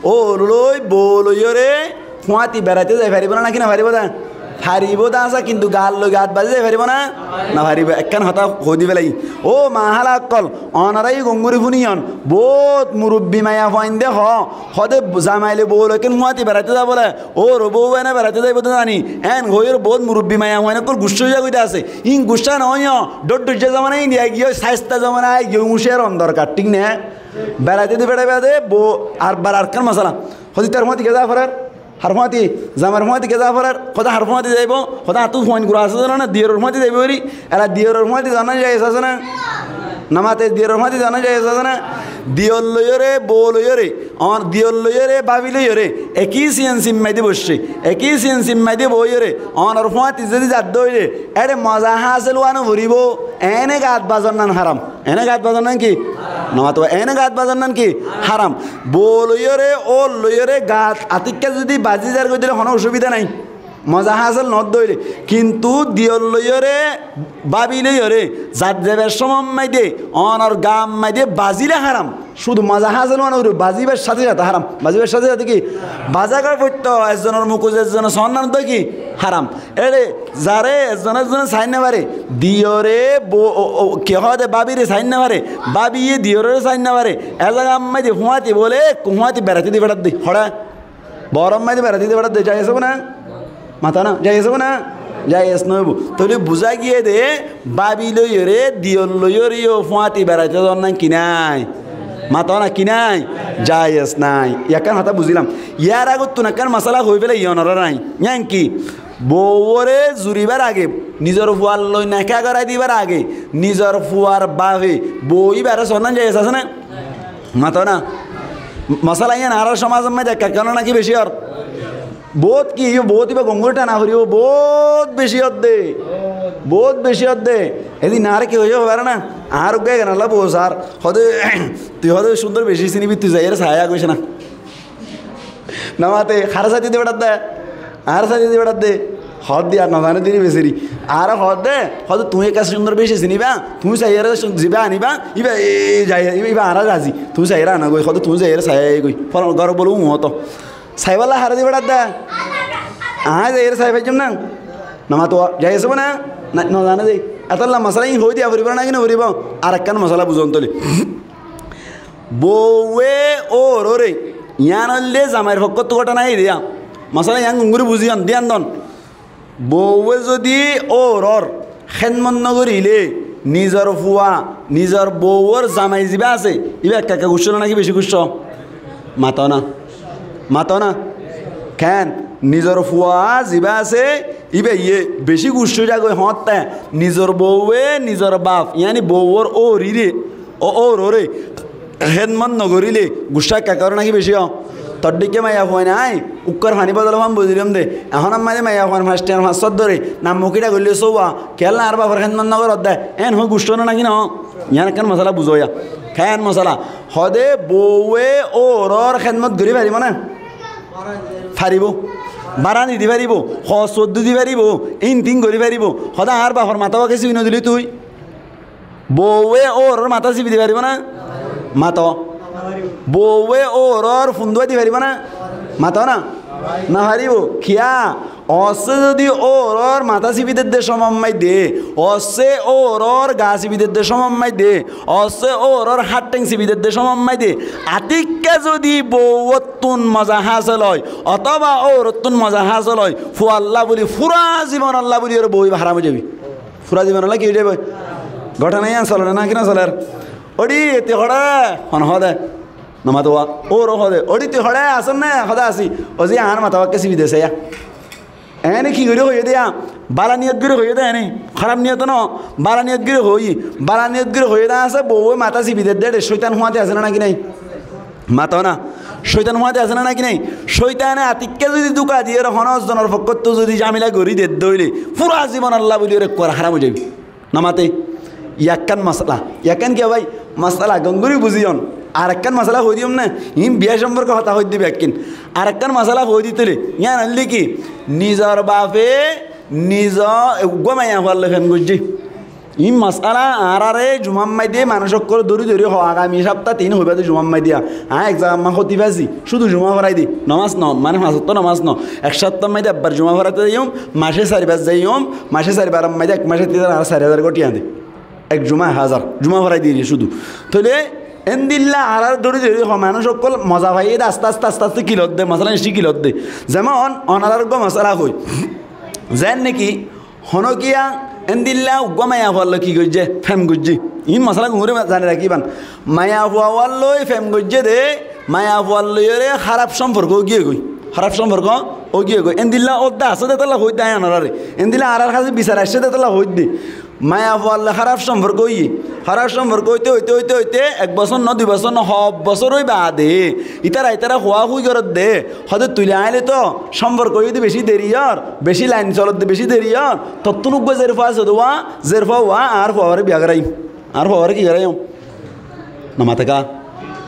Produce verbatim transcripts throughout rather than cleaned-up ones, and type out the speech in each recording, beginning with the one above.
Óu loi bou loiyóre fúañti beraité zai faribó né náki nofaribó dé? Faribó dé asé, kintu gaar loi gaat bazi zai faribó né? Nofaribó. Ekkán hotá hoói di félai. Óu mahála ókkol, onorá yó gom gorí fúniyon, boóut murubbi maiyafuain de hoó, hoóde zamai loi bou loi ekkán fúañti beraité zai bóle, óu rou bou ene beraité zaibou dé zani, en hoóiyoré boóut murubbi maiyafuain ókkol guccá ói zagói dé asé. Ín guccá noóiyo, dhoóñr dhoijjá zomana Indiya giyói, saista zomana aigiyói, úñciyar ondor kar, thík né? Beraité di feçai bade bou, ar bar arekkán masala. Hoóde tar fúañti ke zaa forer, har fúañti, zamar fúañti ke zaa forer, hoóde har fúañti zaibou, hoóde añáttu fuain gura asé zane ná, diyoror fúañti zaibou eri, ela diyoror fúañti zana jaiyes asé né? Nomate diyoror fúañti zana jaiyes asé né? Diyor loiyóre, bou loiyóre, on-, diyor loiyóre, bábi loiyóre, ekí siyan simmai di boiccé, ekí siyan simmai di boiyóre, onor fúañti zodi zadde óile, éçe moza hásil ówa noforibó, ene gaat bazon nan háram. Ene gaat bazon nan ki? Nomato, ene gaat bazon nan ki? Háram. Bou loiyóre, óu loiyóre gaat atikká zodi bazi zargói dile honó ocubida nái. Moza hásil noódde óile. Kintu diyor loiyóre, bábi loiyóre, zat zebar cómot maide, onor gaat maide bazile háram. Cúdu moza hásil ówa noforibó, bazibar sáte sáte háram. Bazibar sáte sáte ki? Baza goi foitto, ezzonor mukuz ezzone soónnan dói ki? Háram. Éçe zaré ezzone ezzone saáin nofaré, diyore bo-, o-, o-, ki hoóde bábire saáin nofaré, bábiye diyorore saáin nofaré, e zaga ammáide fúañti bóle, fúañti beraité di feçádde. Hoçé? Boór ammáide beraité di feçádde. Jaiyes óibo né? Mato na. Jaiyes óibo né? Jaiyes noóibo. Tóile buzá giyé dé, bábi loiyóre, diyor loiyóre yó fúañti beraité zonnan ki nái? Mato na, ki nái? Jaiyes nái. Ekkán hotá buzílam. Yar agottún ekkán masala hoói félai yían orá nái. Yían ki? Bouwóre zuribár age, nizor fuar loi neká gorái dibar age, nizor fuar bafe bou íbaré soónnan jaiyes asé né? Mato na. Masala yían añárar cómazor maze ekka ekka ór náki beci ór? Boóut ki, yó boóut íba gom gorí thana foribó, boóut beci ódde. Boóut beci ódde. Edin añáre ki hoiyé hoibáre ná? Añár uggúa eganallá bou sar. Hoóde, tui hoóde cúndor beci sinibi, tui zaiyóre saáya goic ná. Nomate, haré sáite di feçádde? Añáre sáite di feçádde? Hoódde ar nozané diri beseri. Añáre hoódde, hoóde tuñí ekka cúndor beci siniba, tuñí saiyóre zibá aniba, íba, e, e, zai, íba, íba añára razi. Tuñí saiyóre anagói, hoóde tuñí zaiyóre saáya goi. Folan góror bóle uñóto. Saibálla haré di feçádde? Aññí zaiyóre sai faijjum ná? Nomato, jaiyes óibo né? Ná, nozané dé. Etólla masala ín hoói diya foribó náki noforibó? Arekkán masala buzón tóile. Bouwe óuroróre, yían óilde zamair fokkóttu góthana aiyé dé yían. Masala yían gom gorí buzíyon, díyan don. Bouwe zodi óurorór hédmot nogoríle, nizor fua, nizor bouwor zamai zibá asé, íba ekka ekka guccó né náki beci guccó? Mato na. Mato na. Keén? Nizor fua zibá asé, íbayé beci guccó zagói hoóñtte, nizor bouwe, nizor baf, yáni bouwor óurire, ó-, óuroróre hédmot nogoríle guccá ekka ekka ór náki beci ó? Tor dhíkka maiyafuain aññí ukkár faní bodole fán buzílum dé. Ehón ammáide maiyafuain fañs thiañ fañs sót dóre, nam mukída goillé sóuwa, kiyólla añár bafor hédmot nogoródde, eén hoói guccó né náki noó? Yían ekkán masala buzó yá. Keén masala? Hoóde bouwe óurorór hédmot gorí faribó né? Faribó. Bára nidi faribó, hoos foddú di faribó, ín tin gorí faribó. Hoóde añár bafor matá uwá ké sibi nodilí tui? Bouwe óurorór matá sibi di faribó né? Mato. Bouwe óurorór fundúa di faribó né? Mato na. Nofaribó. Kiyá? Ossé zodi óurorór matá sibi dedde cómot maidde, ossé óurorór gaa sibi dedde cómot maidde, ossé óurorór hát théng sibi dedde cómot maidde, atikká zodi bouwóttun moza hásil ói, otóba óurottún moza hásil ói, fuallá buli, fura zibonollá buli óre bou íba háram ói zaibi. Fura zibonollá ki ói zaibo? Góthana yían soler náki nosoler? Óri, tui hoçé? Hone hoóde? Nomato uwá. Óuro hoóde, óri tui hoçé, asós né? Hoóde así. Ó zi, añár matá uwá ké sibi de saiya. Eéne ki gorí hoiyé dé yá? Bála niyot gorí hoiyé dé eéne. Háraf niyot noó, bála niyot gorí hoiyé. Bála niyot gorí hoiyé dé asé, bouwe matá sibi dedde, éçe cóitan fúañti asé né náki nái? Mato na. Cóitan fúañti asé né náki nái? Cóitane atikká zodi dúka diyóre honó zonor fokkóttu zodi zamila gorí dedde óile, fura zibonollá buli óre kuar háram ói zaibi. Nomate, yá ekkán masala. Yá ekkán kiyá bái? Masala gom gorí buzíyon. Arekkán masala hoói diyum né? Iín biyá somporke hotá hoóidde biyá ekkín. Arekkán masala hoói di tóile, yían óilde ki? Nizor bafe, nizo-, eggúa maiyafuar loi fem goijjé. Iín mosala añáráre jumár maze manúic ókkole dóri dóri hoó, agami sáfta tin hoibá de jumár maze. Aññí ek zagat maze hótib así, cúdu jumá forai di, nomás no, mane fañs ottó nomás no. Ek sáftar maze ekbar jumá foraito zaiyum, mace sairbar zaiyum, mace sairbar maze ek mace tin házar, sair házar goi thiañ de. Ek jumá ek házar, jumá forai di cúdu. Tóile endilla añáráre dóri dóri hoó, manúic ókkol moza faiyé de aste aste aste aste kilodde, mosala eci kilodde. Zemon onorare uggwá mosala hoói. Zeén niki honókiya endilla uggwá maiyafuar loi ki goijjé, fem goijjé. Iín mosala gúñre zani rakíban. Maiyafuar loi fem goijjé de, maiyafuar loiyóre háraf somporko ói giyé goi. Háraf somporko ói giyé goi. Endilla ódde asé de tolla hoóidde aññí onoráre. Endilla añárár hañsé bisar aiccé de tolla hoóidde. Maiyafuar loi háraf somporko óiye. Háraf somporko óite óite óite óite ek bosór no, dui bosór no, hoó bosór ói baade ítara ítara huá hui gorédde. Hoóde tui aññí loi toó somporko óiyede bicí deri ór, bicí lain solodde bicí deri ór. Tottún uggwá zerfua asé de uá, zerfua uá añár fuaré biya goráiyum. Añár fuaré ki goráiyum? Nomateká.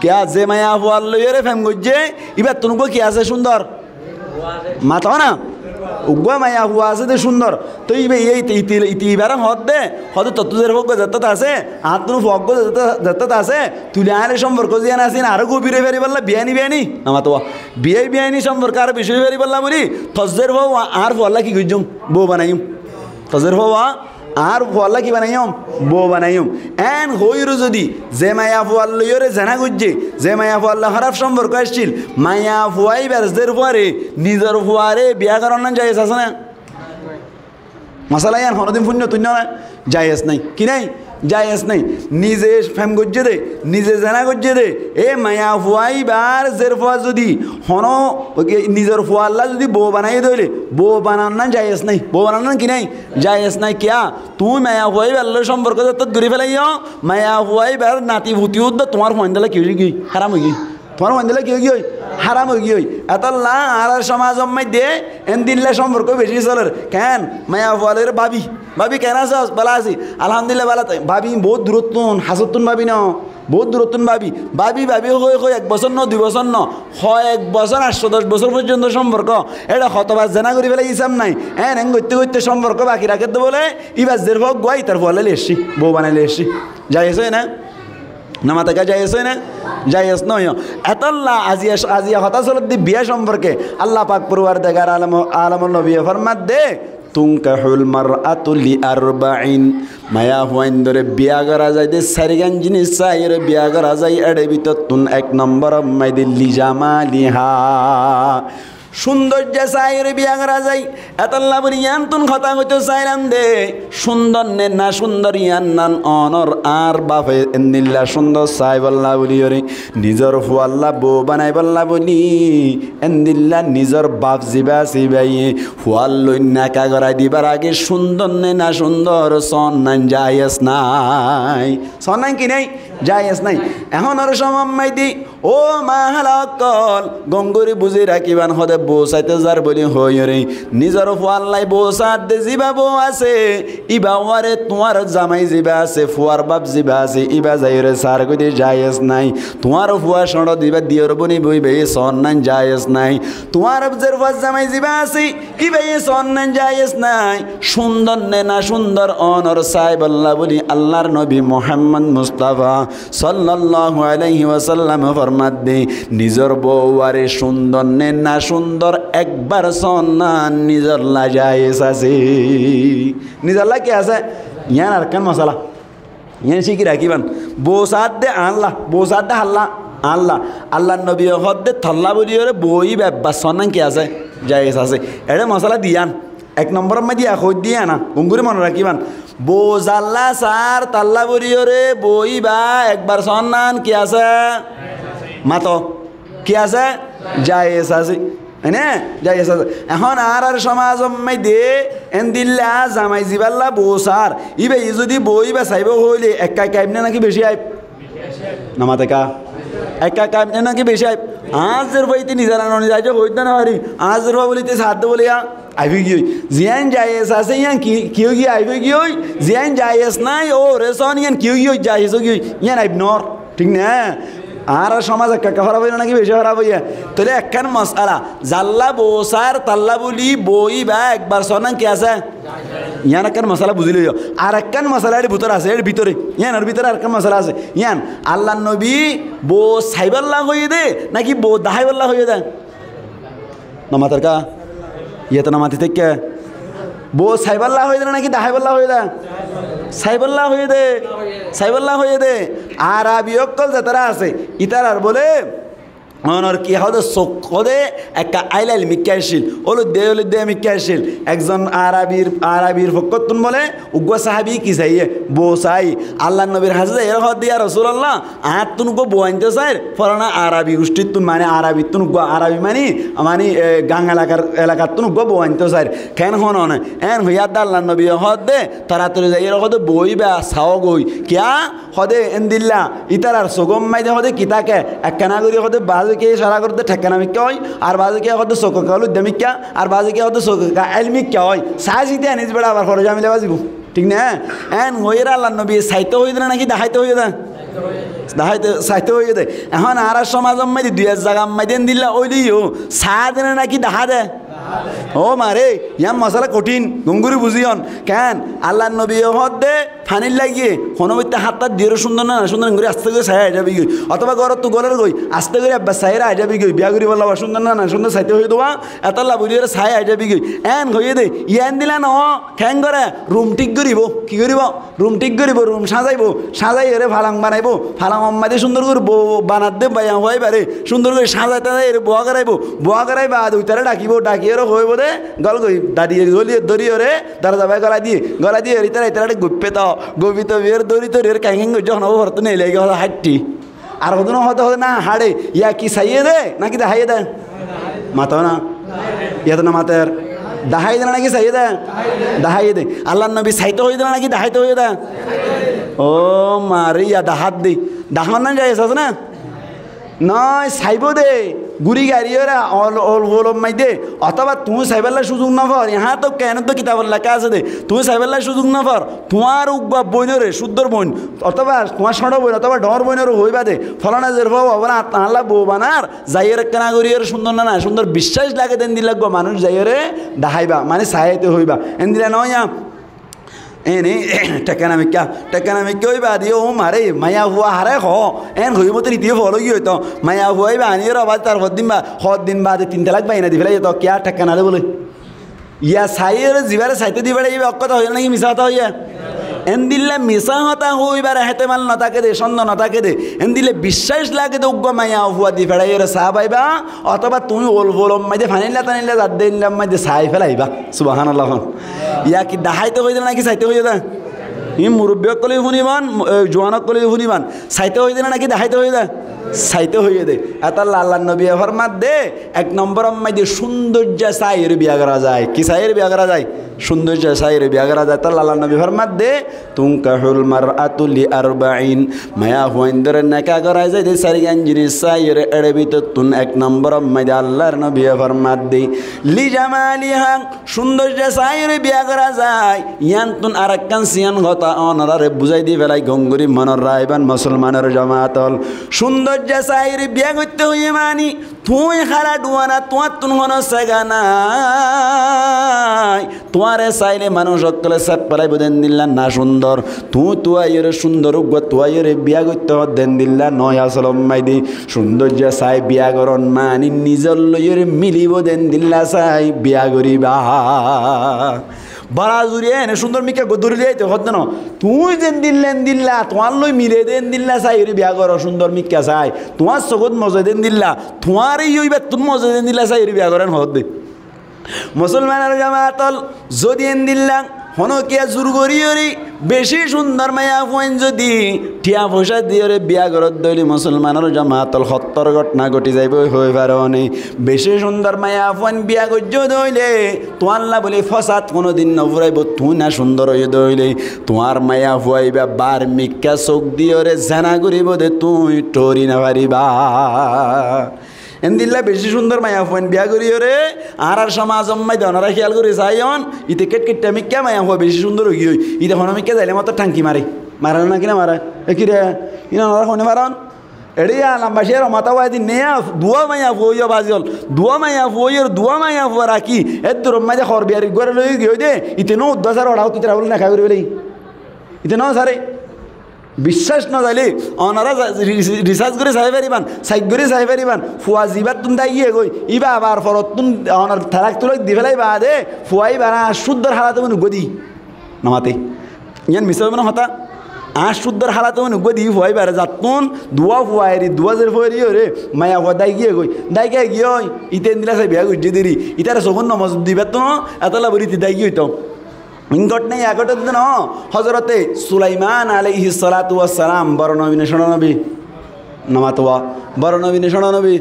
Kiyá ze maiyafuar loiyóre fem goijjé, íbattún uggwá ki asé cúndor? Mato na? Uggwá maiyafua asé de cúndor. Toi íba iye iti, iti, iti ibáre hoódde, hoóde tottú zerfua uggwá zettót asé, añáttún fua uggwá zettót, zettót asé, tui aññí loi somporko ziyán asé iín aró gobir ói faribólla biyáni biyáni, nomato uá. Biyái biyáni somporko aró bicí ói faribólla buli, tor zerfua uá añár fuallá ki goijjum? Bou banaiyum. Tor zerfua uá añár fuallá ki banaiyum? Bou banaiyum. Eén hoóiyoré zodi ze maiyafuar loiyóre zená goijjé, ze maiyafuar loi háraf somporko accíl, maiyafua íbar zerfuaré nizor fuaré biya gorónnan jaiyes asé né? Mosala yían honódin fúinno tuinno né? Jaiyes nái. Ki nái? Jaiyes nái. Nize fem goijjé de, nize zená goijjé de, e maiyafua íbar zerfua zodi honó nizor fuallá zodi bou banaiyé de óile, bou banannan jaiyes nái. Bou banannan ki nái? Jaiyes nái. Kiyá? Tuñí maiyafua íbar loi somporko zettót gorí félaiyó, maiyafua íbar nati futi uddá tuáñr fuaindólla ki ói giyói? Háram ói giyói. Tuáñr fuaindólla ki ói giyói? Háram ói giyói. Etólla añárár somazor maze endilla somporko bicí solér. Keén? Maiyafuar loiyóre bábi, bábi keén asós? Bála así. Alhamdulillah bála. Bábi bout duróttun, hañsóttun bábi no. Bout duróttun bábi, bábi, bábi hoói hoói ek bosór no, dui bosór no, hoó ek bosór, añctho doc bosór foijjonto somporko. Éçe hotobar zená gorí félaiyí hísab nái. Eén eén goitté goitté somporko baki rakédde bóle, íbar zerfua uggwá ítar fuallá loi aiccí, bou banai loi aiccí. Jaiyes óiye né? Nomateká jaiyes óiye né? Jaiyes nóiyo. Etólla aziya, aziya hotá solodde biyá somporke. Allah pak porwardegar alamo, alamor nobiye formadde, تنكح المرأة لأربع. Maiyafuaindóre biya gorá zai de sairgán jinis saiyóre biya gorá zai. Éçe bútottun ek nombor maze de لجمالها. Cúndoijja saiyóre biya gorá zai. Etólla buli yíanttun hotá hoitó sailam de, cúndor né nacúndor yían nan onor añár bafe endilla cúndor saibólla buliyóre nizor fuallá bou banaibólla buli, endilla nizor baf zibá asé íbaye fuar loi neká gorai dibar age cúndor né nacúndor soónnan jaiyes nái. Soónnan ki nái? Jaiyes nái. Ehón ar somazor maze de, ó mahala ókkol, gom gorí buzí rakíban hoóde bou saité zar buli hoiyóre nizor fuallá bou saádde zibá bou asé, íba uáre tuáñr zamai zibá asé, fuar baf zibá asé, íba zaiyóre saár goi de jaiyes nái. Tuáñr fua cóñço diba diyor boni boi bái soónnan jaiyes nái. Tuáñr zerfuar zamai zibá asé, íbaye soónnan jaiyes nái. Cúndor né nacúndor onor saibólla buli Allar nobi Muhammod Mustafa صلى الله عليه وسلم formadde, nizor bouware cúndor né nacúndor ekbar soónnan nizolla jaiyes asé. Nizolla ki asé? Yían arekkán mosala. Yían cíki rakíban. Bou saádde añálla, bou saádde hálla? Añálla. Allar nobiye hoódde tolla buliyóre bou íba ebbar soónnan ki asé? Jaiyes asé. Eçé mosala diyán. Ek nombor or maze diya hoóidde yían, gom gorí mone rakíban. Bou zalla saár, talla buliyóre bou íba ekbar soónnan ki asé? Mato. Ki asé? Jaiyes asé. Ene? Jaiyes asé. Ehón añárar somazor maze de endilla zamai zibálla bou saár, íbaye zodi bou íba saibó hoóile ekka ekka aib né náki bicí aib? Nomateká. Ekka ekka aib né náki bicí aib? Añár zerfua íte nizar anoni zaiyó hoóidde no fari. Añár zerfua buli íte saádde buli yá aib óigiyoi. Ziyán jaiyes asé yían ki, ki óigiyoi? Aib óigiyoi. Ziyán jaiyes nái, óre soón yían ki óigiyoi? Jaiyes óigiyoi. Yían aib noór. Thík né? Añárar somaz ekka ekka hóraf óiye náki bicí hóraf óiye? Tóile ekkán mosala. Zalla bou saár, talla buli bou íba ekbar soónnan ki asé? Yián ekkán mosala buzí loiyó. Ar ekkán mosala ér bútore asé, ér bútore. Yiánor bútore ar ekkán mosala asé. Yián, Allar nobi bou saibálla hoiyé dé, náki bou daháibálla hoiyé dé? Nomater ká? Yíato nomati táikke. Bou saibálla hoiyé dé náki daháibálla hoiyé dé? Saibálla hoiyé dé. Saibálla hoiyé dé. Arabi ókkol zetará asé, ítarar bóle Onor ki hoóde, suk hoóde ekka áil áil mikká accíl, oloidde oloidde mikká accíl. Ekzon Arabir, Arabir fokkóttun bóle uggúa sahábi ki saiyé, bou saái. Allar nobir hañsé zaiyóre hoódde, "Ya Rasulallah, añáttun uggúa bou ainto sair, fólana Arabi gucthíttun, mani Arabittún uggúa, Arabi mani, mani, e, gang elakar, elakattún uggúa bou ainto sair." Keén hoónone? Eén hoiyé dé Allar nobiye hoódde, toratori zaiyóre hoódde, "Bou íba saógoi." Kiyá? Hoóde endilla, ítarar sukór maze hoóde ki táke, ekkána gorí hoóde baáze kiye icára gorédde thekkana mikká ói, ar baáze kiye hoóde suk ekká oloidda mikká, ar baáze kiye hoóde suk ekká áil mikká ói. Saái sité anis beça abar fore zamila bazibó. Thík né? Eén hoiyóre Allar nobiye saité hoiyé dé náki daháite hoiyé dé? Daháite, saité hoiyé dé. Ehón añárar cómazor maze dui ek zagar maze endilla óile yó saá dé náki dahá dé? Ó mare, yián mosala kothín, gom gorí buzíyon. Keén? Allar nobiye hoódde, fanír lagiyé, honó bútore hát tát diyóre cúndor né ná cúndor, engori asté gorí saái aizabigói. Otóba górottu gólorgói, asté gorí ebbar saiyóre aizabigói. Biyá goríbolla cúndor né ná cúndor saité hoiyé dé, etólla buliyóre saái aizabigói. Eén hoiyé dé, yián endilla noó, keéngori, rum thík goríbo, ki goríbo? Rum thík goríbo, rum sázaibó, sázaiyóre falang banaibó, falangor maze cúndor gorí bou banadde, maiyafuá íbare cúndor gorí sázaiyóre boóa goráibo, boóa goráiba de uitaré dhakibó, dhakiyóre hoóibo dé, gólgoi, dadiye dóliye, dóriyóre, doroza bái gólai diyé, gólai diyóre ítara, ítara goippé to, goibi to, biyóre dóri dóriyóre keéng keéng goijjé, honó forottu neilai giyé, hoóde háitti. Ar hodún hoóde, hoóde ná, háçe, yá ki saiyé dé, náki daháiye dé? Mato na. Yá to nomater. Daháiye dé náki saiyé dé? Daháiye dé. Allar nobi saité hoiyé dé náki daháite hoiyé dé? Ó mare, yá dahádde. Dahán ná jaiz asé ná? Noó, saibó dé, gúri gariyóre ol, ol, olor maze. Otóba tuñí saibálla cúzuk nofor, yián to keén to kitabot leká asé dé. Tuñí saibálla cúzuk nofor, tuáñr uggúa boinoré, cúddor boin, otóba tuáñr cóñço boin, otóba dhoóñr boinoré hoóiba dé, fólana zerfua, fólana añálla bou banar, zaiyóre ekkána goríyore cúndor né ná cúndor biccác lage dé endilla uggúa manúic zaiyóre daháiba, mani saáite hoóiba. Endilla noó yián. Eéne, thekkana mikká, thekkana mikká óiba de, ó mare, maiyafua haré hoó, eén hoiyé motor itiye fol ói giyói to, maiyafua íba aníyore abar tar hoddin ba-, hoddin bade tin talak baina di félaiye to, kiyá thekkana de bóle. Yá saiyóre zibáre saité di félaiye, íba hók hotá hoiyé náki misá hotá hoiyé? Endilla misá hotá hoibar ehtemal no táke de, cóndo no táke de. Endilla biccác lage de uggúa maiyafua di félaiyoré saá faiba, otóba tuñí ol folor maze fanilla tanilla zadde endilla maze saái félaiba. Subhánallah. Yá ki daháite hoiyé dé náki saité hoiyé dé? Hí murubbi ókkole fúniban, e, juwan ókkole fúniban. Saité hoiyé dé náki daháite hoiyé dé? Saité hoiyé dé. Etólla Allar nobiye formadde, ek nombor maze cúndoijja saiyóre biya gora zai. Ki saiyóre biya gora zai? Cúndoijja saiyóre biya gora zai. Etólla Allar nobi formadde, "Tunkahul mar'atu li arba'in." Maiyafuaindóre nika gora zai de sairgán jinis saiyóre, ér bútottun ek nombor maze Allar nobiye formadde, "Li jamaliha." Cúndoijja saiyóre biya gora zai. Yiántun arekkán siyan hotá onoráre buzái di félai, gom gorí monot raiban musolmanor jamaat ól. Cúndoijja saiyóre biya goitté hoiyé mani, tuñí hála dhuwa na, tuáñttun honó sega nái. Tuáñre sailé manúic ókkole sép félaibo dé endilla nacúndor. Tuñí tuáiyoré cúndor uggúa tuáiyoré biya goitté hoó dé endilla noó, asól maze de cúndoijja sai biya goron mani nizor loiyoré milibo dé endilla sai biya goriba. Bára zuriye ene cúndor mikká goddóri loi aite hoó dé noó. Tuñí ze endilla endilla, tuáñr loi mile dé endilla saiyóre biya goró, cúndor mikká sai. Tuáñr sokót moze dé endilla, tuáñre yó íbattún moze dé endilla saiyóre biya goró, eén hoó dé. Musolmanor jamaat ól, zodi endilla honókiye zur goríyoré bicí cúndor maiyafuain zodi thiañ foicá diyoré biya goródde óile musolmanor jamaat ól hottór góthna góthi zaiboi hoi faróne. Bicí cúndor maiyafuain biya goijjó de óile tuáñlla bóli fosad honódin no furaibo, tuñí nacúndor óiyo de óile tuáñr maiyafua íba bar mikká sók diyoré zena goríbo dé tuñí thori no fariba. Endilla bicí cúndor maiyafuain biya goríyoré, añárar cómazor maze de onorá hiyal gorí saiyon, ite kethkeththa mikká maiyafua bicí cúndor ói giyói. Ite honó mikká zailé motor thanki mare. Mare náki no mare? E ki re? Iín onorá hoói no faron? Eçé yá lamba cíyar matá wáidi neya, duwá maiyafua óiye baziyol, duwá maiyafua óiye, duwá maiyafua rakí, eddur maze horbiyar uggúare loi giyói de, ite no uddúa sára oçá uttú tera bóli neká gorí bóli. Ite no sáre. Biccác no zaile, onora za-, ri-, ri-, risác gorí sai fariban, saik gorí sai fariban, fua zibáttun dáigiye goi, íba abar forottún onor talak tulak di félai baade, fua íbare añc cúddor hálate mane uggúa di. Namate. Yián misá óibo né hotá? Añc cúddor hálate mane uggúa di fua íbare zattún, duwá fua eri, duwá zer fua eri ore, maiyafua dáigiye goi, dáigiye giyói, ite endilla sai biya goijjé deri, itare sokór nomos dibattún, etolla bóli ite dáigiye óito. Ingót né, yagót no, Hozorote Sulaiman alaihissalatu wassalam boro nobi né cóñço nobi? Namatuwa, boro nobi né cóñço nobi?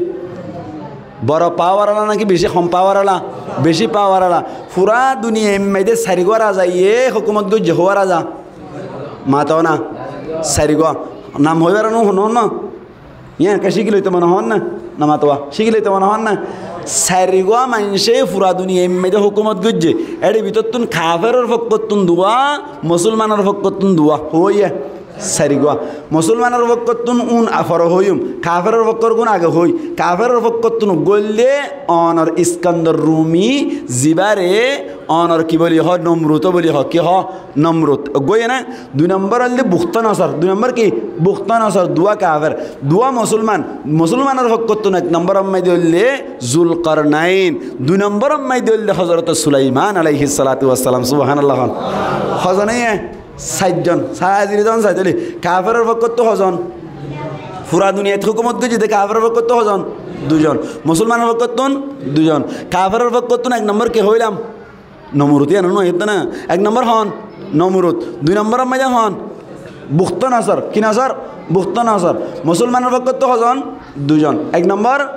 Boro pawar ola náki beci hom pawar ola? Beci pawar ola. Fura duniyai maze sairgúa razaye hókumot goijjé, hoógua raza? Mato na. Sairgúa. Nam hoibar no, no, no. Yián ekka cíki loito mone hoór na? Namatuwa, cíki loito mone hoór na? Sairgúa maincé fura duniyai maze hókumot goijjé. Ér bútottún kaferor fokkóttun duwá, musolmanor fokkóttun duwá. Hoóiye? Sairgúa. Musolmanor fokkóttun un a-, fore hoóiyum, kaferor fokkór gún age hoói. Kaferor fokkóttun uggúa óilde onor Iskandor Rumi, zibáre onor ki bóli hoó, Nomrut bóli hoó, ki hoó? Nomrut. Uggúa óiye né? Dui nombor óilde Buktanasor. Dui nombor ki? Buktanasor, duwá kafer, duwá musolman. Musolmanor fokkóttun ek nombor ammáide óilde Zulkarnain. Dui nombor ammáide óilde Hozorote Sulaiman alaihissalatu wassalam. Subhanallah hoón. Hozon óiye? Sairjon. Sa-, aziri zon saitoli. Kaferor fokkóttu hozon? Fura duniyait hókumot goijjé de kaferor fokkóttu hozon? Duizon. Musolmanor fokkóttun duizon. Kaferor fokkóttun ek nombor ke hoilam? Nomrut, yián no hoiyé de na? Ek nombor hoón? Nomrut. Dui nombor ammáide hoón? Buktanasor. Ki nasor? Buktanasor. Musolmanor fokkóttu hozon? Duizon. Ek nombor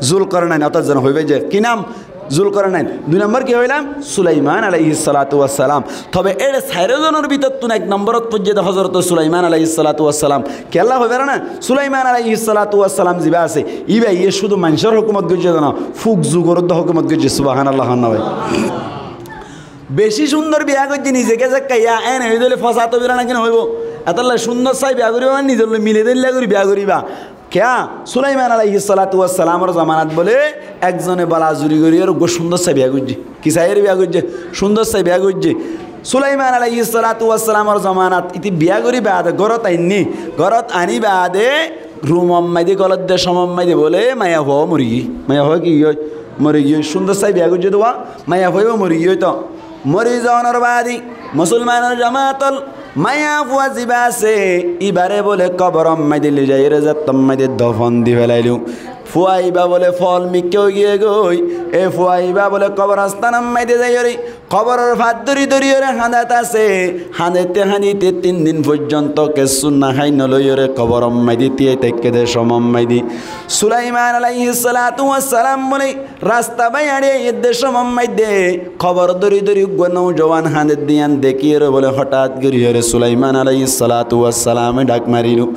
Zulkarnain, ottót zon hoiba ze. Ki nam? Zulkarnain. Dui nombor ki hoilam? Sulaiman alaihissalatu wassalam. Tobe ér sairó zonor bútottun ek nomborot foijjé de Hozorote Sulaiman alaihissalatu wassalam. Kiyólla hoibar na? Sulaiman alaihissalatu wassalam zibá asé, íbaye cúdu maincór hókumot goijjé de no, fuk zugor uddúa hókumot goijjé. Subhanallah hoón na bái? Beci cúndor biya goijjé, nize gezek kaiya, en ói dóile fosat óibo na, náki no óibo? Etolla cúndor sai biya goriba, mane nizor loi mile dóilla gori biya goriba. Kiyá? Sulaiman alaihissalatu wassalamor zomanat bóle ekzone bala zuri gori ar uggúa cúndor sai biya goijjé. Ki sai ar biya goijjé? Cúndor sai biya goijjé. Sulaiman alaihissalatu wassalamor zomanat ite biya gori baade górot ainné. Górot aní baade rumor maze, golor decor maze bóle maiyafua morigiyói. Maiyafua ki giyói? Morigiyói. Cúndor sai biya goijjé de wa, maiyafua íba morigiyói to. Mori zonor baade musolmanor jamaatol maiyafua zibá asé, íbare bóle koboror maze loi zaiyóre zettór maze dofon di felailo. Fua íba bóle fol mikká ói giyé goi. E fua íba bóle koborstanor maze zaiyóre koboror fat dóri dóri yóre hañdát asé. Hañdite hañdite tin din foijjonto kessú no hái no loiyóre koboror maze tiyai táikke de cómor maze. Sulaiman alaihissalatu wassalam bóle rasta bái añçi aiyér de cómor maze kobor dóri dóri uggúa noujuwan hañder de yián dekíyore bóle hotát goríyore Sulaiman alaihissalatu wassalame dhak marilo,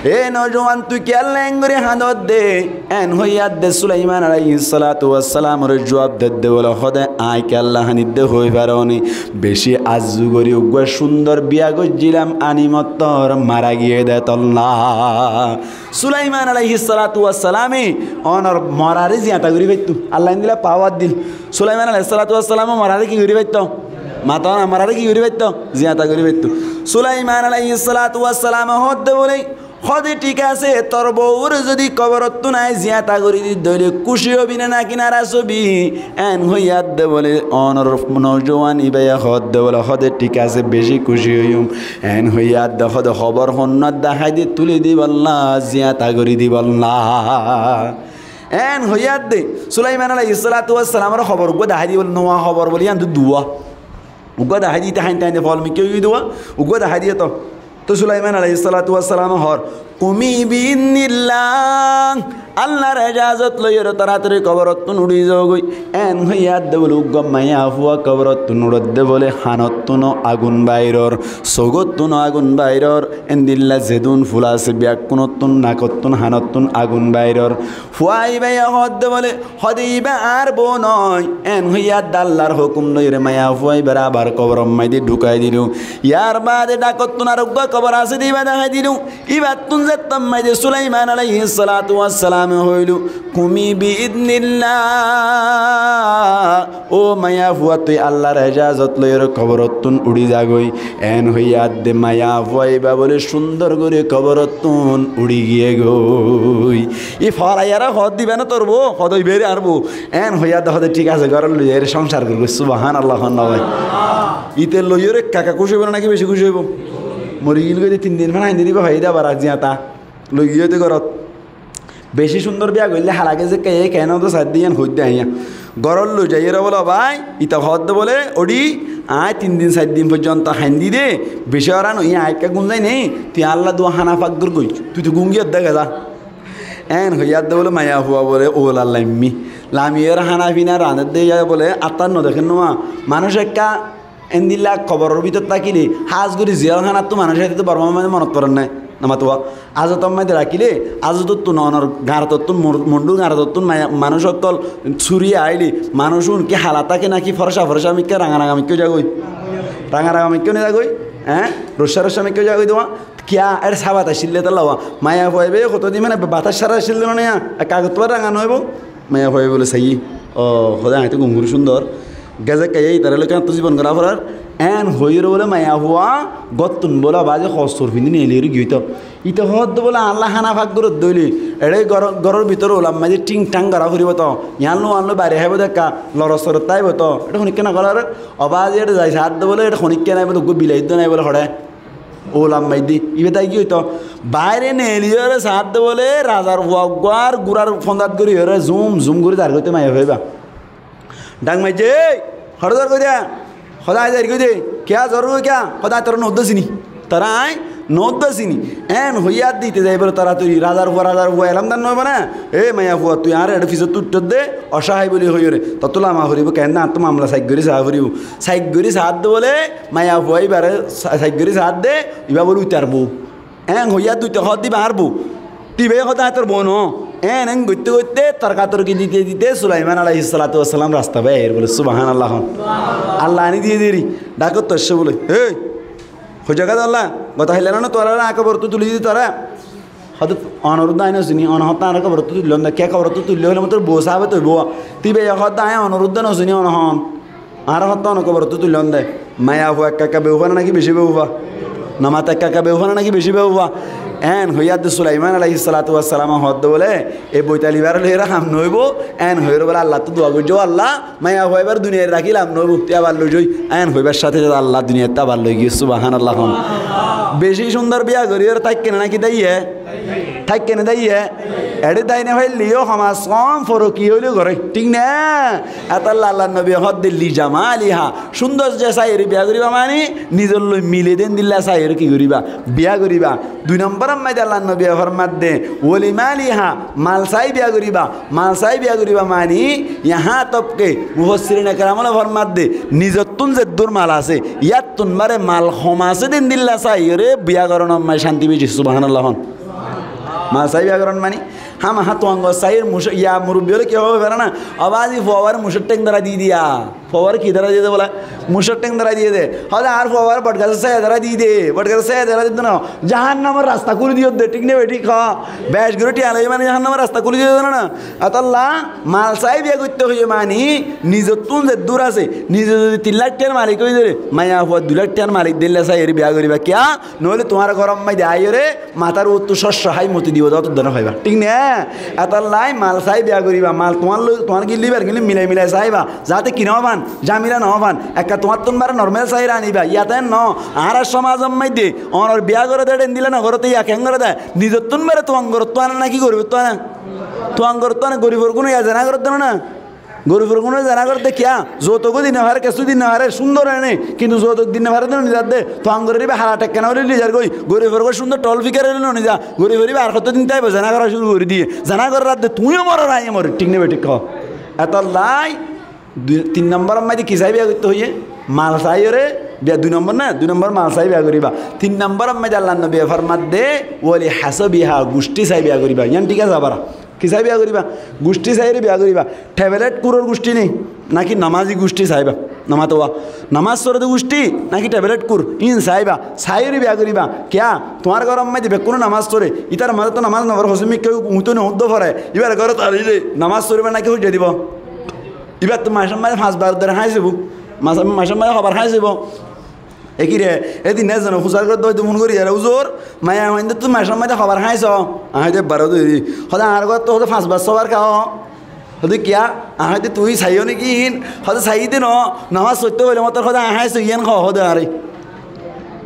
"E noujuwan, tui kiyólla engori hañdor de?" En hoiyé de Sulaiman alaihissalatu wassalamore juwab der de bóle, "Hode añí kiyólla hañdir de hoi faro ni? Beci arzu gorí uggúa cúndor biya goijjílam, aní mottor mara giyé de tolla." Sulaiman alaihissalatu wassalame onor morare ziyata gorí faitto. Allah endilla pawar dil. Sulaiman alaihissalatu wassalame morare ki gorí faitto? Mato na, morare ki gorí faitto? Ziyata gorí faitto. Sulaiman alaihissalatu wassalame hoódde bóle, "Hode thík asé, tor bouwore zodi koborottún añí ziyata gorí di dóile kúci óbi né náki naras óbi?" En hoiyé de bóle, onor noujuwan íbaye hoódde bóle, "Hode thík asé, beci kúci óiyum." En hoiyé de hode hobor honnúa dahái di tuli dibolla, ziyata gorí dibolla. En hoiyé de Sulaiman alaihissalatu wassalamore hobor uggúa dahái di bóle, nuwa hobor bóle, yián to duwa. Uggúa dahái di, ite hañdite hañdite fol mikká ói giyé duwa, uggúa dahái diyé to. To Sulaiman alaihissalatu wassalame hoór, "Kumi bi iznillah." Allar ejazot loiyóre toratori koborottún uçí zogói. En hoiyé de bóle uggúa maiyafua koborottún uçédde bóle hanottúno agun bairor, sogóttúno agun bairor, endilla zedún fula asé bekkúnottún, nakottún, hanottún agun bairor. Fua íbaye hoódde bóle, "Hode íba añár bou noó." En hoiyé de Allar hókum loiyóre maiyafua íbare abar koboror maze dhukai dilo. Yar baade dhakottún ar uggúa kobor asé de íba dahái dilo. Íbattún Tar maze Sulaimán aláihis salátu was salame hoóilo, "Kumi bi idnillah." Ó maiyafua, tui Allar ejazot loiyóre koborottún uçí zagói. Eén hoiyé de maiyafua ibá bóle cúndor gorí koborottún uçí giyé goi. Í folaiyaré hoódde ibá no tor bou, hoódde ibá re añár bou. Eén hoiyé de hoódde thík asé, górot loi zaiyóre sónsar gorgói. Subhánallah hoón na bái. Íte loiyóre kaka kúci óibo náki beci kúci óibo? Mori giyói de tin din fán haindé de ibá hoiyé de abar ziyata. Loi giyói de górot. Beci cúndor biya goillé halage ze keye kene ódde saidde yián hoódde aññí. Górot loi zaiyóre bóle, "Ó bái," íte hoódde bóle, "Óri, aññí tin din sair din foijjonto haindí de, beci óran óiye, aññí ekká gúm zai né, tui Alla dua hána fak gorgói, tui to gúm giyói de geza." Eén hoiyé de bóle maiyafua bóle óulat laimmi. Lamiyóre hána fina rañdédde yá bóle, attár no dekér nuwa. Manúic ekká Endilla koboror bútore tákile, hás gorí ziyarothánattú manúic aité to Bormár maze monot forer né, namatuwa. Azotor maze rakíle, azotottún, onor gañrotottún, Mon-, Mondhúr gañrotottún maiya-, manúic ókkol súriya aile, manúic ún ki hala táke náki forca forca mikká, rañga rañga mikká zagói? Rañga rañga mikká no zagói? Eé? Roccá roccá mikká zagói de wa? Kiyá? Ére sábat accíl de tolla wa. Maiyafua ibá hoto din mane batác sára accíl de mane, ekka agottú rañga no óibo? Maiyafua ibá bóle saiyí, "Ó, Hóda, aññí to gom gorí cúndor." Gezek kaiyé itará loi keéntu zibon gorá forer. Eén hoiyóre bóle maiyafua góttun bóle bázi hostor findí neeliyóre giyói to. Íte hoódde bóle añálla hána fak goródde óile, eçé góror, góror bútore ulam maze thíng tháng gorá foribó to. Yián loi uán loi bari háibo de ekka, lorot sorot táibo to. Eçé honikká no gorér. Ó bázi eçé zai saádde bóle eçé honikká nái bóle, uggúa bilai dó nái bóle hoçé. Ulam maze de, ibá dái giyói to. Baáre neeliyóre saádde bóle, razar fua uggúar gúrar fóndat goríyoré zum zum gorí zargói to maiyafua ibá. Dhak maijjé, "Hoçé zargói de? Hóda aññí zargói de. Kiyá zargói kiyá? Hóda aññí toré no dósini. Toré aññí no dósini." Eén hoiyé de íte zai bóle toratori, razar fua, razar fua, elam dan no óibo né? "E maiyafua, tui añáre eçé fisóttu uiththós de, ocáhai bóli hoiyóre. Tottú lama foribó, keén de añáttu mamela saik gorí saá foribó." Saik gorí saádde bóle, maiyafua ibáre sa-, saik gorí saádde, ibá bóle ítar bou. Eén hoiyá de íte hoódde ibá añár bou. Te ibáye hoódde aññí tor bou no. Eén eén goitté goitté torkatorki dite dite Sulaimán aláihis salátu was salam rasta fai aiyér bóle, Subhánallah hoón. Alla aní diyé deri. Dhakóttu aiccé bóle. "Héi, hoi zagói de Alla? Gotá hailla no tuáñrare aññí koborottú tulí diyí de tuáñra." Hoódde, "Onor uddá aññí no siní, one hoódde añáre koborottú tuillón de, kiyá koborottú tuillé hoilé motor bou sábet óibo." Te ibáye hoódde, "Aññí onor uddá no siní, one hoón. Añáre hoódde one koborottú tuillón de." Maiyafua ekka ekka beufa né náki beci beufa? Nomate ekka ekka beufa né náki beci beufa? Eén hoiyé de Sulaimán aláihis salátu was salame hoódde bóle, "E boital ibáre loiyóre ham no óibo." Eén hoiyóre bóle Allattú dua goijjé, "Ó Alla, maiyafua ibáre duniyait rakíle ham no óibo, tui abar loi zoi." Eén hoibar sáte sáte Alla duniyaittú abar loi giyé, Subhánallah hoón. Beci cúndor biya goríyoré táikke né náki dáiye? Táikke né dáiye? Eçé dái no failleyó hom az hom forokiya óileyo goré, thík né? Etolla Allar nobiye hoódde, "Li jamaliha." Cúndor ze saiyóre biya goríba mani, nizor loi mile de endilla saiyóre ki goríba? Biya goríba. Dui nombor ot maze Allar nobiye formadde, "Wa li maliha." Mal sai biya goríba. Mal sai biya goríba mani, yahá tok ke mufassirine keram ókkole formadde, nizottún zeddúr mal asé, yáttun bare mal hom asé de endilla saiyóre biya gorónot maze cánti beci, Subhánallah hoón. Mal sai biya gorón mani, hámahá tuáñgor sair muc-, ya murubbi ókkole ki hoó fare na? "Ó bázi, fuaware mucór théng dórai di diya." Fuaware ki dórai diyé de bóle? Mucór théng dórai diyé de. Hoóde, "Añár fuaware botgasór sáya dórai diyé de. Botgasór sáya dórai diyé de no. Jahannamor rasta kúli diyé de." Thík né bethík hoó? Bec gorí thiañ loi mani jahannamor rasta kúli diyé de no na? Etolla mal sai biya goitté hoiyé mani, nizottún zeddúr asé, nize zodi tin lak thiañr malik ói zare, maiyafua dui lak thiañr malik de endilla saiyóre biya goríba. Kiyá? Noóile tuáñr góror maze aiyóre matár uottú cócco hái moti dibo de, ótodde no faiba. Thík né? Etolla mal sai biya goríba, mal tuáñr loi, tuáñr gillí ibár gillí milai milai saiba, zate ki no fan, zamela no fan. Ekka tuáñttún bare normal saiyóre aniba, yáte no. Añárar cómazor maze onor biya goré de, endilla no goré de, yá keén goré de? Nizottún bare tuáñgorottú ane náki goribottú ane? Tuáñgorottú ane, gorifor gúne yá zená gorédde no na? Gorifor gúne zená gorédde kiyá? Zoutok ó di no fare, kessú di no fare, cúndor ene, kintu zoutok di no fare de no nizadde. Tuáñgoror ibá hala thekkená óile loi zargói, gorifor gúne cúndor thol fikar óile no niza, gorifor ibá ar hoto din táibo, zená gorá cúru gorí diyé. Zená gorér adde tuñíyo moror, aññíyo mori, thík né bethík hoó? Etolla dui, tin nombor ot maze ki sai biya goitté hoiyé? Mal saiyóre biya, dui nombor na, dui nombor mal sai biya goríba. Tin nombor ot maze Allar nobiye formadde, "Wa li hasabiha", gucthí sai biya goríba. Yián thík asé abar. Ki sai biya goríba? Gucthí saiyóre biya goríba. Thebelet kúror gucthí né, náki nomazi gucthí saiba? Nomás foredé gucthí náki teblet kur, íin saibá, saiyóre biya goríba. Kiyá? Tuáñr góror maze bekkúne nomás fore, ítar maze to nomás nofor, hosé mikká uñtó no uñtó fore, íbar górot ailé nomás foríba náki hoijja dibo? Íbar to macór maze fañs bar dóre háñsibó, macór maze hobar háñsibó. Ekiré, edin ezone fusár gorédde hoóidde fún gorí, "Ere uzur, maiyafuaindóttu macór maze hobar háñso?" Aññí hoóidde, "Ebbar ó dóri." Hoódde, "Añár górottu," hoódde, "fañs bar sóbar ká?" Hoódde, "Kiyá?" Aññí hoóidde, "Tuñí saiyó né ki híin?" Hoódde, "Saiyí de noó, nomás foitté hoilé mottor hoódde aññí háñso, yían hoó," hoódde añáre.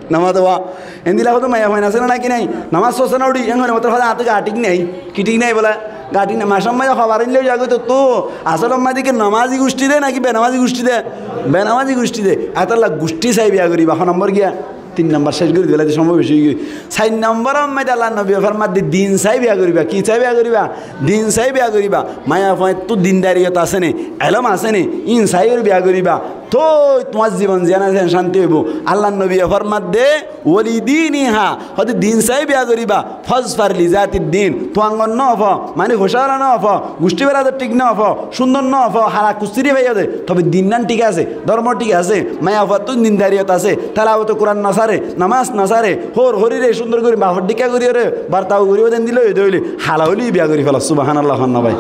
Nomás foredé. Endilla hoódde maiyafuain asé né náki nái? Nomás foredé né uçí, yían hoilé mottor hoódde añáttu gaa thík nái. Ki thík nái bóle? Gaa thík nái. Macór maze hobar ailé yá goittó, asólor maze ki nomázi gucthí de náki benomázi gucthí de? Benomázi gucthí de. Etólla gucthí sai biya goríba. Ho nombor giyé? Tin nombor céc gorí diyé, somoi beci ói giyé. Sair nomboror maze Allar nobiye formadde din sai biya goríba. Ki sai biya goríba? Din sai biya goríba. Maiyafuainttu dindariyot asé né, elóm asé né, íin saiyóre biya goríba. Toi tuáñr zibon ziyán asé cánti óibo. Allar nobiye formadde, "Walidiniha", hoódde din sai biya goríba. "Fazfar lizatid din", tuáñr no fo, mani hosára no fo, gucthí beradar thík no fo, cúndor no fo, hala kustiri faiyó de, tobe dinnán thík asé, dórmo thík asé, maiyafuattú dindariyot asé, telawote Kuran no sáre, nomás no sáre, hóor horíre cúndor gorí bafor dhíkka goríyóre bortau goríbo de endilla óiye de óile, hala óile biya gorí felo, subhánallah hoó na bái.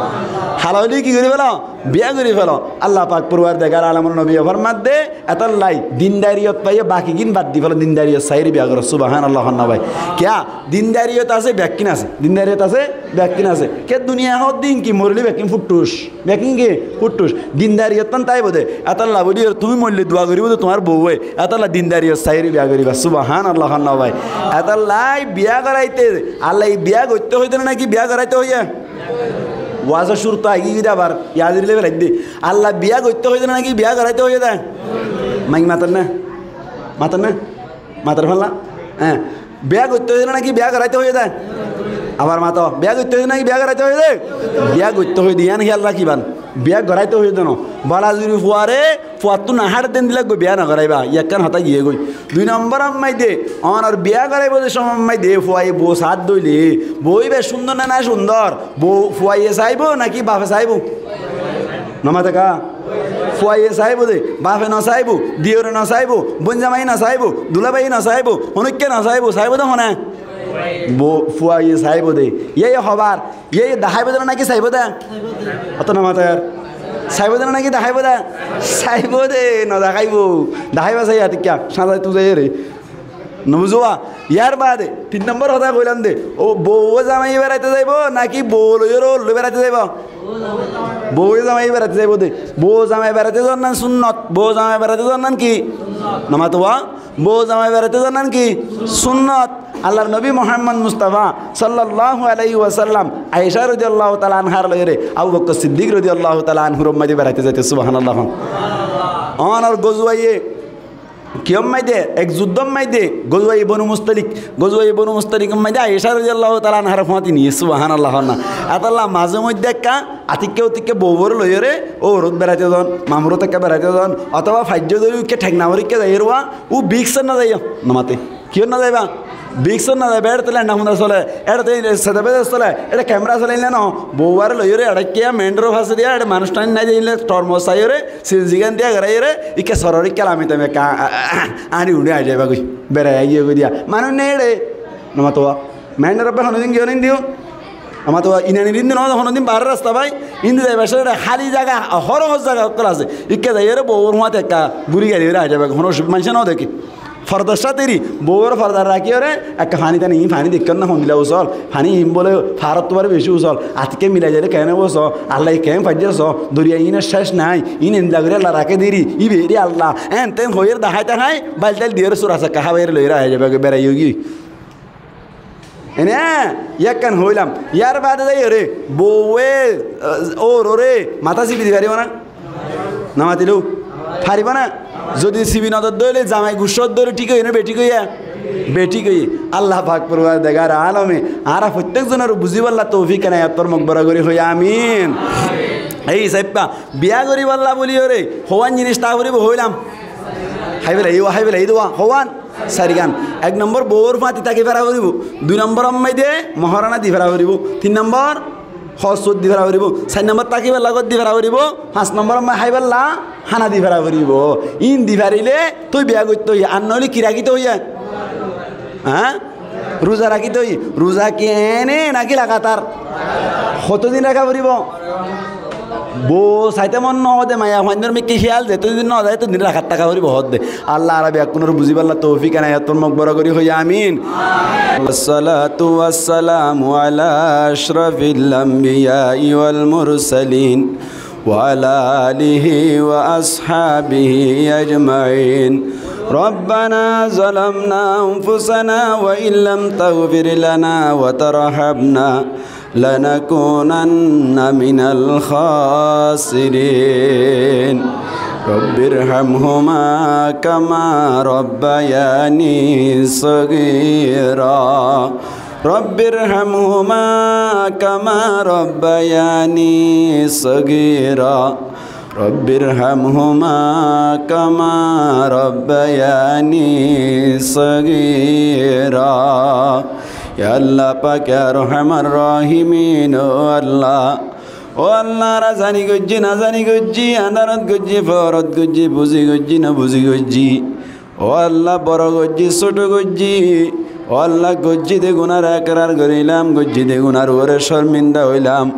Hala óile ki gorí felo? Biya gorí felo. Allah pak forwardegar alamor nobiye formadde, etólla dindariyot faiyó, bakigín bad di felo, dindariyot saiyóre biya goró, subhánallah hoó na bái. Kiyá? Dindariyot asé, bekkín asé. Dindariyot asé, bekkín asé. Ke duniyai hoódde íin ki, morile bekkín fuththuc. Bekkín ki? Fuththuc. Dindariyot tán táibo de. Etólla bóli, tuñí moille dua goríbo de tuáñr bouwe. Etólla dindariyot saiyóre biya goríba. Subhánallah hoó na bái. Etólla biya goráite, Allah biya goitté hoiyé de náki biya goráite hoiyé? Wazor cúrut aigí giyé de abar, yad gorí loi félai de. Allah biya goitté hoiyé de náki biya goráite hoiyé de? Maik mator na? Mator na? Mator falla? Hé. Biya goitté hoiyé de náki biya goráite hoiyé de? Abar mato. Biya goitté hoiyé de náki biya goráite hoiyé de? Biya goitté hoiyé de, yián hiyal rakíban. Biya goráite hoiyé de no. Bala zuri fuare, fuattú no háre de endilla goi biya no goráiba. Ekkán hotá giyé goi. Dui nombor ammáide, onor biya goráibo de somot ammáide, fuaye bou saádde óile, bou íba cúndor né no cúndor? Bou fuaye saibó náki bafe saibó? No mate ká? Fuaye saibó de, bafe no saibó, diyore no saibó, boin zamai no saibó, dulabái no saibó, honókka no saibó, saibó de hone? Bou fuaye saibó de. Yíaye hobar, yíaye daháibo de náki saibó de? Hotá no mater. Saibó de náki daháibo de? Saibó de, no daháibo. Daháiba sai atikka, sáñzai tuzai ere. No buzó ba? Yar baade tin nombor hotá hoilam de, ó bouwe zamai beraite zaibo náki bou loiyóre ór loi beraite zaibo? Bouwe zamai beraite zaibo de. Bou zamai beraite zon nan sunnot? Bou zamai beraite zon nan ki? No mato ba? Bou zamai beraite zon nan ki? Sunnot. Allar nobi Muhammad Mustafa sallallahu alaihi wasallam Aisha rodiyallahu taala anhar loiyóre Abu Bakkar Siddik rodiyallahu taala anhur ammáide beraite zaito, subhánallah. Onor gozuwaye Ki ammáide, ek zuddó ammáide, gozuwaye Bonu Mustalik, gozuwaye Bonu Mustalik ammáide Aisha rodiyallahu taala anhare fúañti niyé, subhánallah hoó na. Etólla maze moidde ekka atikka utikka bouwore loiyóre, óurot beraite zon, mamurot ekka beraite zon, otóba faijjó dóri uikka thek namori uikka zaiyóre, ó bíksot no zaiyó, no mate. Kiyót no zaiba? Bíksot no zaiba, éçe to lenda funda sole, éçe to sede bede sole, éçe kemera sole, ílla no. Bouware loiyóre, éçe kiyá, main road or fase diya, éçe manúic thain nai de, ílla tormos saiyóre, sinzigán diya goráiyore, íkka soror íkka lami tami ekka a-, a-, a-, añçi uñçi aizaiba goi. Berai aigiyoi goi diya. Manúic nai ere. Nomatowa. Main road ot honodin giyó né indi? Nomatowa inanir indi no, honodin baáre rasta bái. Indi zaibar sómot háli zaga, hóro hór zaga ókkol asé. Íkka zaiyóre bouwor fúañti ekka gúri gari óre aizaiba goi. Hono osubida maincé no deké. Fordar sáte eri, bouwore fordar rakíyore, ekka faní tani, iín faní deikkó né, hondilla usól, faní iín bóle faárottu bari beci usól, atikká milai zaile keén óibo só, Allah keén faijjé só, doriya iínor céc nái, iín endilla gorí Allah raké deri, íba eri Allah, en ten hoiyóre dahái dahái, bail tail diyóre sura sakka hábaiyóre loiyóre aizaiba goi, berai óigiyoi. Ene, yá ekkán hoilam, yar baade zaiyóre, bouwe, eh, óurore, matá sibi di faribó na? No matiló? Faribó na? Zodi sibi no dódde óile zamai guccá dóre thík óiye né bethík óiye? Bethík óiye. Allah pak forwardegar alome añára fottek zonore buzíbolla toufik enayot formok, boro gorí hoó amin. Ei sáippa, biya goríbolla bóliyoré hoón zinis táka foribó hoilam. Háibolla, ei, háibolla, ei duwa, hoón? Sairgán. Ek nombor, bouwor fúañti táki fara foribó. Dui nombor, ammáide mohórana di fara foribó. Tin nombor, Hóros di fara foribó, sair nombor tákibálla gór di fara foribó, fañs nombor ot háibálla hána di fara foribó. Íin di farilé tui biya goittó hoiyé, ar noóile ki rakító hoiyé? Há? Ruza rakító hoiyé. Ruza ki ene náki lagatar? Hotodin raká foribó? Bou saité mon noó de, maiyafuaindór mikká híyal zetodin noó zai, etodin raká táka foribó hoódde. Allah añára beggúnore buzíballa toufik enayot formok, boro gorí hoiyí amin. والصلاة والسلام على أشرف الأنبياء والمرسلين وعلى آله وأصحابه أجمعين. ربنا ظلمنا أنفسنا وإن لم تغفر لنا وترحمنا لنكونن من الخاسرين. رب ارحمهما كما ربياني صغيرا. رب ارحمهما كما ربياني صغيرا. رب ارحمهما كما ربياني صغيرا. Ya Allah pak, ya Arhamar Rahimin, ó Allah. Ó Allah, añára zani goijjí, no zani goijjí, andarot goijjí, foórot goijjí, buzi goijjí, no buzi goijjí. Ó Allah, boro goijjí, sóto goijjí. Ó Allah, goijjí de gunar ekrar gorílam, goijjí de gunar uore córminda óilam.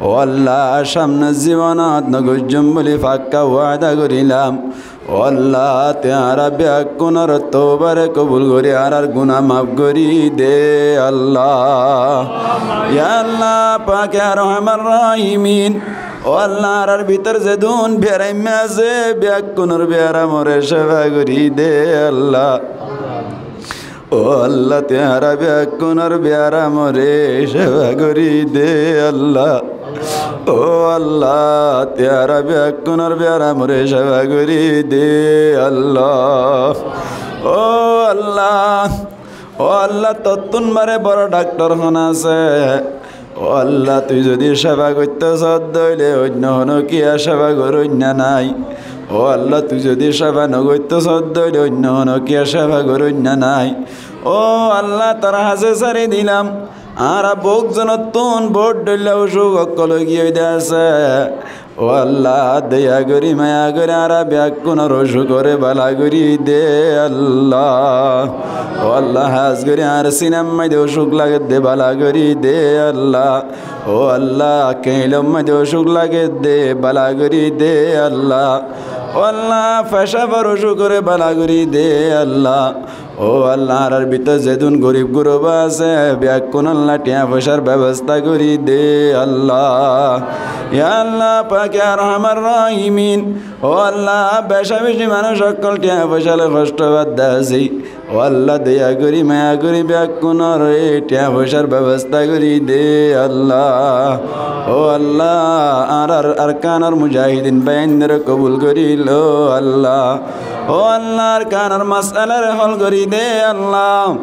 Ó Allah, samnor zibonot no goijjum buli fakka wada gorílam. Ó Allah, tui añára beggúnor toubare kobul gorí añárar guná maf gorí de Allah. Ya Allah pak, ya Arhamar Rahimin, ó Allah, añárar bútore zedún biyaraimma asé, beggúnor biyaramore céfa gorí de Allah. Ó Allah, tui añára beggúnor biyaramore céfa gorí de Allah. Ó Allah, tui añára beggúnor biyaramore céfa gorí de Allah. Ó Allah, ó Allah, tottún baré boro dhaktor hon asé? Ó Allah, tui zodi céfa goittó sodde óile oinno honókiye céfa goróinna nái. Ó Allah, tui zodi céfa no goittó sodde óile oinno honókiye céfa goróinna nái. Ó Allah, tor hañsé sári dilam. Añára bout zonottún bout dhoilla ocúk ókkol óigiyoi de asé. Ó Allah, deya gorí, maya gorí, añára beggúnor ocúkore bála gorí de Allah. Ó Allah, hás gorí añár sinar maze ocúk lagedde bála gorí de Allah. Ó Allah, keñilor maze ocúk lagedde bála gorí de Allah. Ó Allah, fecafor ocúkore bála gorí de Allah. Ó Allah, añárar bútore zedún gorib gurba asé, beggúnolla thiañ foicár bebosta gorí de Allah. Ya Allah pak, ya Arhamar Rahimin, ó Allah, beca beci manúic ókkol thiañ foicá loi hoctó fadde asé. Ó Allah, deya gorí, maya gorí beggúnore thiañ foicár bebosta gorí de Allah. Ó Allah, añárar Arkanor mujahidin báiyaindóre kobul gorí lo Allah. Ó Allah, Arkanor masalaré hól gorí de Allah.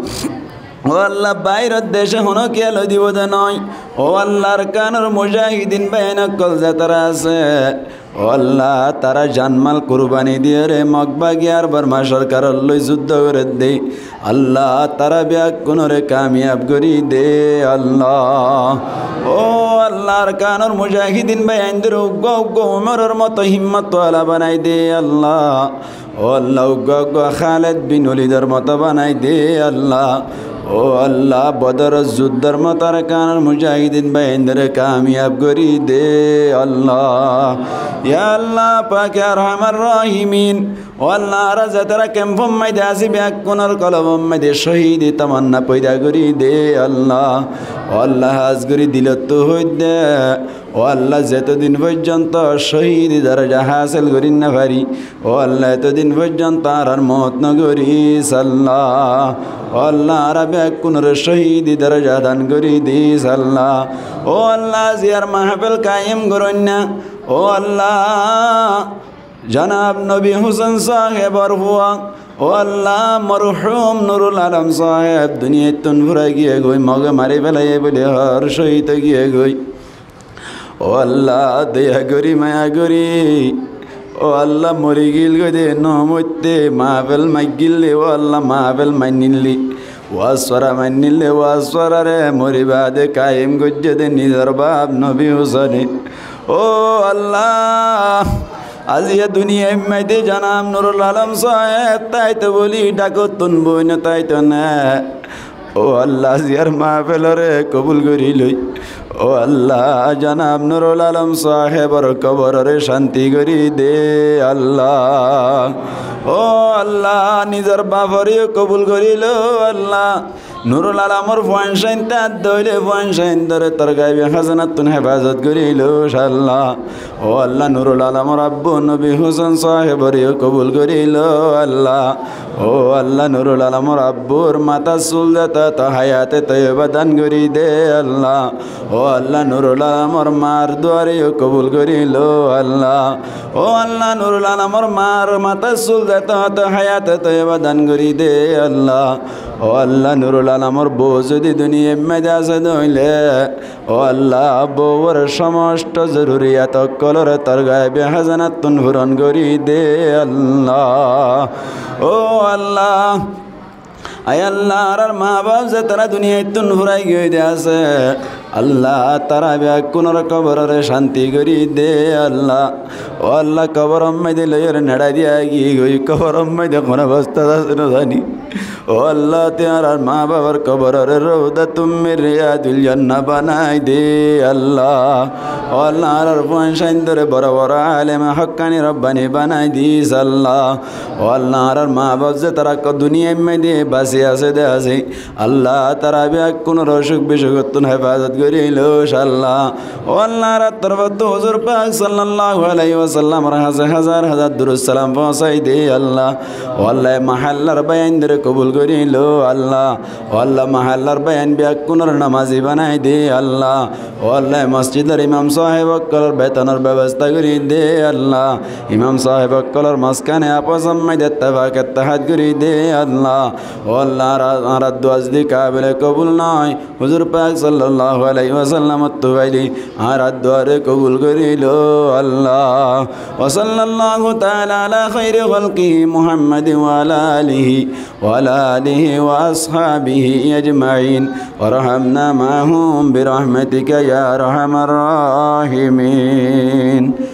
Ó Allah, bairor dece honókiye loi dibo de noó. Ó Allah, Arkanor mujahidin báiyain ókkol zetará asé, ó Allah, tará janmal kurbani diyóre Mog Bagi ar Borma sorkaror loi zuddó gorédde. Allah, tará beggúnore kamiyab gorí de Allah. Ó Allah, Arkanor mujahidin báiyaindóre uggúa uggúa Umoror moto himmot wala banai de Allah. Ó Allah, uggúa uggúa Khaled bin Walidor moto banai de Allah. Ó Allah, Bodoror zuddór moto Arkanor mujahidin báiyaindóre kamiyab gorí de Allah. Ya Allah pak, ya Arhamar Rahimin, ó Allah, añára zetará kemfor maze así beggúnor kolbor maze cóhidi tamanna foida gorí de Allah. Ó Allah, hás gorí dilottú hoóidde, ó Allah, zetodin foijjonto cóhidi doroja hásil gorí no fari, ó Allah, etodin foijjonto añárar mout no gorís Allah. Ó Allah, añára beggúnore cóhidi doroja dan gorí dis Allah. Ó Allah, ziyar mahfil kaim goróinna, ó Allah, janab Nobi Husen sáhebor fua, ó Allah, morhum Nurul Alom sáheb duniyaittún furai giyé goi, Moge mari félaiye buli hoór cóhid ói giyé goi. Ó Allah, deya gorí, maya gorí. Ó Allah, mori giyíl goi de, no moitte mahfil maigíl de, ó Allah, mahfil mainníl de. Waz fora mainníle waz forare mori baade kaim goijjé de nizor baf Nobi Husone. Ó Allah, aijja duniyait maze jonab Nurul Alom sáheb táito buli dhákottún boi no táito né. Ó Allah, aijjar mahfilore kobul gorí loi. Ó Allah, jonab Nurul Alom sáhebor koborore cánti gorí de Allah. Ó Allah, nizor baforeyo kobul gorí lo Allah. Nurul Alomor fuain cáin tar dóile fuain cáindore tor gaibi házanattún hefazot gorí lo Allah. Ó Allah, Nurul Alomor abbu Nobi Huson sáheboreyo kobul gorí lo Allah. Ó Allah, Nurul Alomor abbur matár sul zeta to hayate toiba dan gorí de Allah. Ó Allah, Nurul Alomor mar duareyo kobul gorí lo Allah. Ó Allah, Nurul Alomor mar matár sul zeta to hayate toiba dan gorí de Allah. Ó Allah, Nurul Alomor bou zodi duniyait maze asé dóile, ó Allah, bouwor somosto zoruriyat ókkolore tor gaibi házanattún furon gorí de Allah. Ó Allah, ai Allah, añárar mabaf ze tará duniyaittún furai giyói de asé, Allah, tará beggúnor koborore cánti gorí de Allah. Ó Allah, koboror maze loiyóre neçai diya giyói, koboror maze hon obostát asé no zani. Ó Allah, tui añárar mabafor koborore rawdatun min riyadil jannah banai de Allah. Ó Allah, añárar fuain cáindore boro boro aleme hókkani robbani banai dis Allah. Ó Allah, añárar mabaf ze tará duniyait maze basi asé de asé, Allah, tará beggúnore ocúk bicúkottún hefazot gorí lo Allah. Ó Allah, añárar torfottú huzur pak sallallahu alaihi wasallamor hañsé házar házar durud salam foóñsai de Allah. Ó Allah, e mahallar báiyaindore kobul gorí lo Allah. Ó Allah, mahallar báiyain beggúnore nomazi banai de Allah. Ó Allah, e mosjidor imam sáheb ókkolor betonor bebosta gorí de Allah. Imam sáheb ókkolor mozkane afosor maze ettefak ettehad gorí de Allah. Ó Allah, añárar, añárar dua zodi kabile kobul no ói, huzur pak sallallahu alaihi wasallamor tufaile añárar duare kobul gorí lo Allah. Wa sallallahu ta'ala ala khairi khalqihi Muhammadin wa ala alihi wa ala alihi wa ashabihi ajma'in. Warhamna ma'ahum birahmatika ya arhamar rahimin.